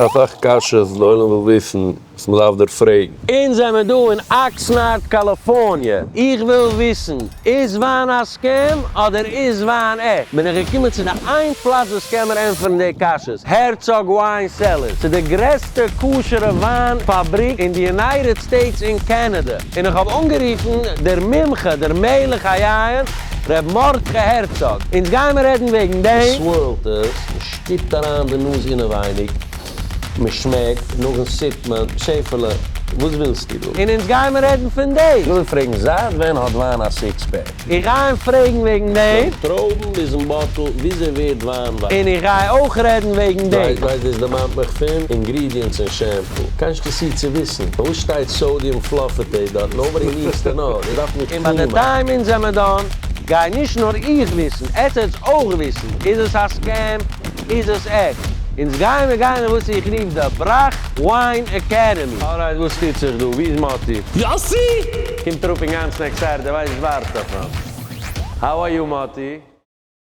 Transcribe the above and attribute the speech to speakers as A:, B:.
A: אסאך קשיות די עולם וויל וויסן וואס מען דארף דיר פרעגן.
B: אונז זעמער דא אין אקסנארד קאליפארניע, איך וויל וויסן איז וויין א scam אדער איז וויין עכט? בין איך געקומען צו די איין פלאץ וואס קען מיר ענטפערן די קשיות, Herzog Wine Cellars, ס'איז די גרעסטע כשר'ע וויין פאבריק אין די United States און קענעדע, און איך האב אנגערופן דער מומחה דער מלך היין ר' מרדכי הערצאג, אונז גיימער רעדן וועגן דעם.
A: מ'סווערלט עס, מ'שטופט אריין די נאז אינעווייניג, מ'שמעקט, נאכדעם סיפט מען, שעפעלע, וואס ווילסטו דא?
B: און אונז גיימער רעדן פון דעם.
A: איך וויל פרעגן, זייט ווען האט וויין א six pack?
B: איך גיי אים פרעגן וועגן דעם.
A: פון טרויבן ביזן bottle, וויאזוי ווערט וויין וויין?
B: און איך גיי אויך רעדן וועגן דעם.
A: ווייסט דאס דערמאנט מיך פון ingredients אין shampoo. קיין שטעסי צו וויסן. פארוואס שטייט sodium fluffertate דארט? Nobody needs to know. דאס דארף נישט
B: און ביי די
A: קלין מאכן.
B: time אונז זעמער done, גיי נישט נאר איך וויסן, עטס עטס אויך וויסן, איז עס א scam, איז עס עכט? אונז גייען מיר גיין אין וואס איך רוף די בראך Wine Academy. Alright, וואס טוט זיך דא? ווי איז מאטי?
C: יאסי!
B: קומט אראפ אינגאנצן excited, ער ווייסט ווארט אויף אים. How are you, מאטי?